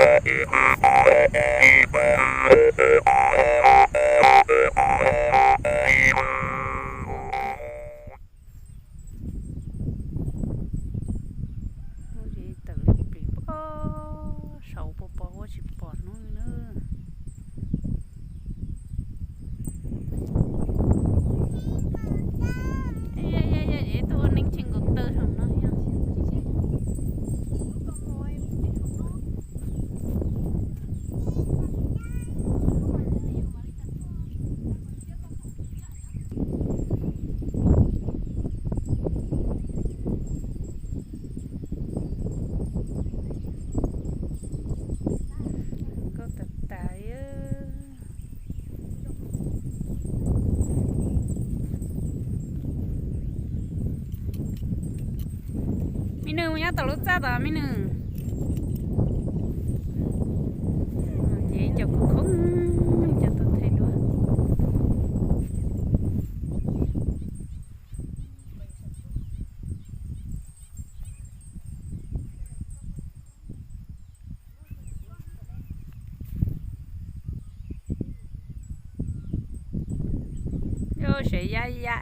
Tag kis no pom dawb dawb, nej yuav tuaj mas tsis hluas nkauj. Tawm li plis pob saud puas pom huab tsis pom hnub li na. Yog yog yog es tuaj ua neeb tseem nkaus taw saum no yog. Nkauj tas tas. Me nws mus nyob tom lub txaj tod me nws. Ces cov khoob khoob, cov tuaj thaij duab. Yog sev ya ya.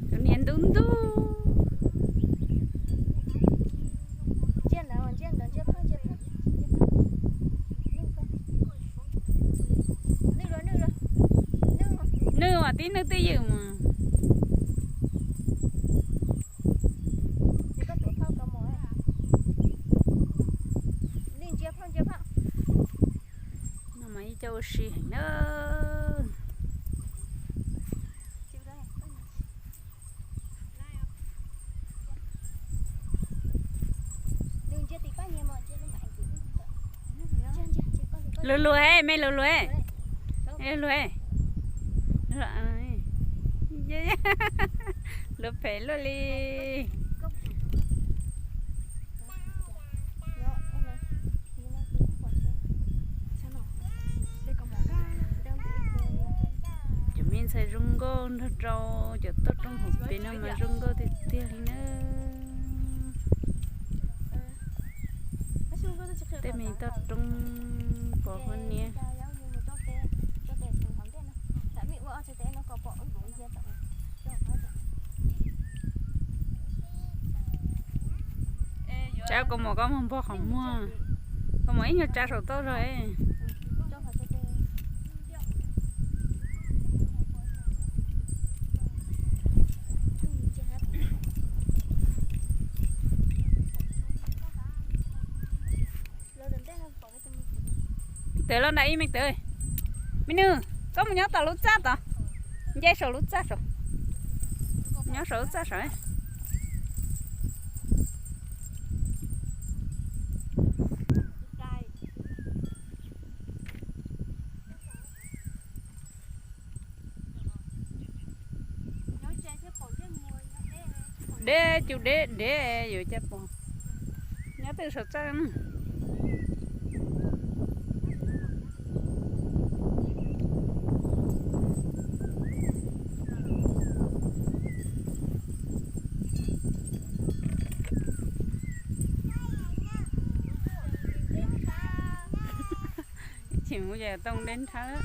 Tus niag ntub ntub. Nws mas tib nws twj ywm mas. No mas ib co ua si heev na. Luag luag, me luag luag, luag luag, luag phem luaj li. Cov me ntxhais zoo nkauj nrog rau cov toj roob hauv pes no mas zoo nkauj tiag tiag li na. Tej me toj roob pom hauv ni. Tsa koj mus, koj mus npog qhov muag, koj mus ib nyuag tsa saum toj zog. Me Tawv los nram ib, Me Tawv. Me Nws, koj mus nyob tom lub txaj tod, nce saum lub txaj saum, nyob saum lub txaj saum. Deb, cug deb deb yuav cas pom. Nyob twj saum txaj na. Tsis mus ces tau deb nthawv.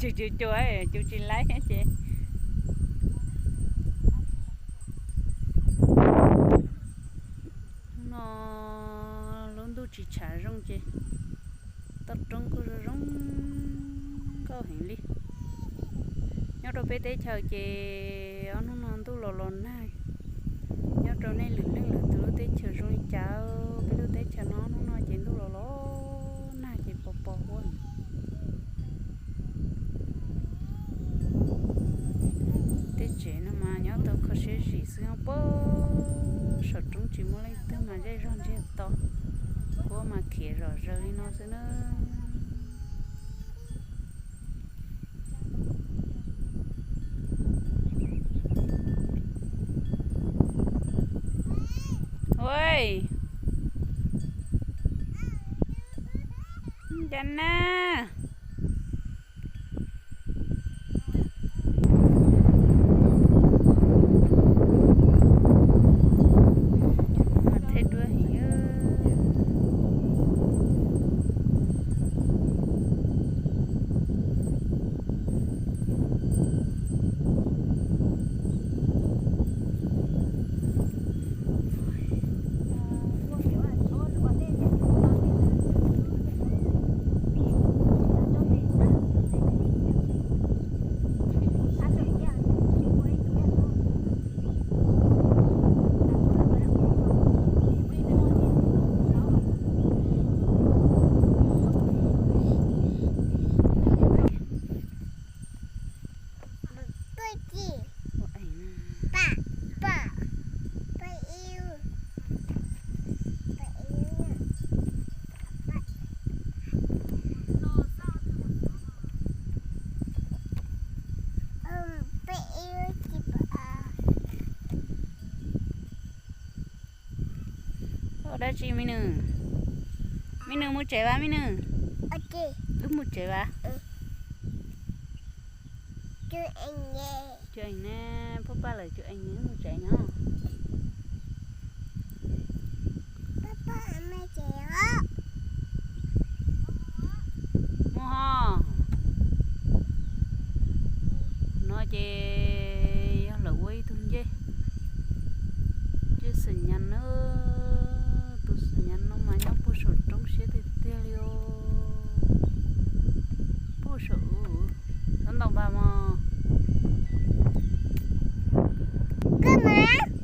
Cug cug cua, cug tsis laib ces. No lub ntuj tsis tshav zoo ces toj roob kuj zoo zoo nkauj heev li. Nyob rau peb teb chaws ces ob hnub no ntuj los los nag. Nyob rau nej lwm leej lwm tus lub teb chaws zoo li cas, peb lub teb chaws no ob hnub no ces ntuj los los nag ces pos pos huab. Tej tsev no mas nyob tau kho siab zim xwb, puag saum roob tsis muaj leej twg mas zej zog ntsiag to, huab mas khiav zom zaws li no xwb na. Ua cas na? Mas thej duab heev. Ua dab tsi Me Nws? Me Nws mus tsev vas Me Nws. Wb mus tsev vas. Cov ees ne, pab pab lawv cov ees ne, wb mus tsev no. Mus ho. No ces yog lawv ua ib tug ncej, ncej xwm nyas na. Tus xwm nyas no mas nyob puag saum roob siab tiag tiag li os. Puag saum, tab ntaus npas mog. Koj mas.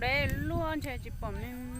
Dej luaj ntshe tsis pom me.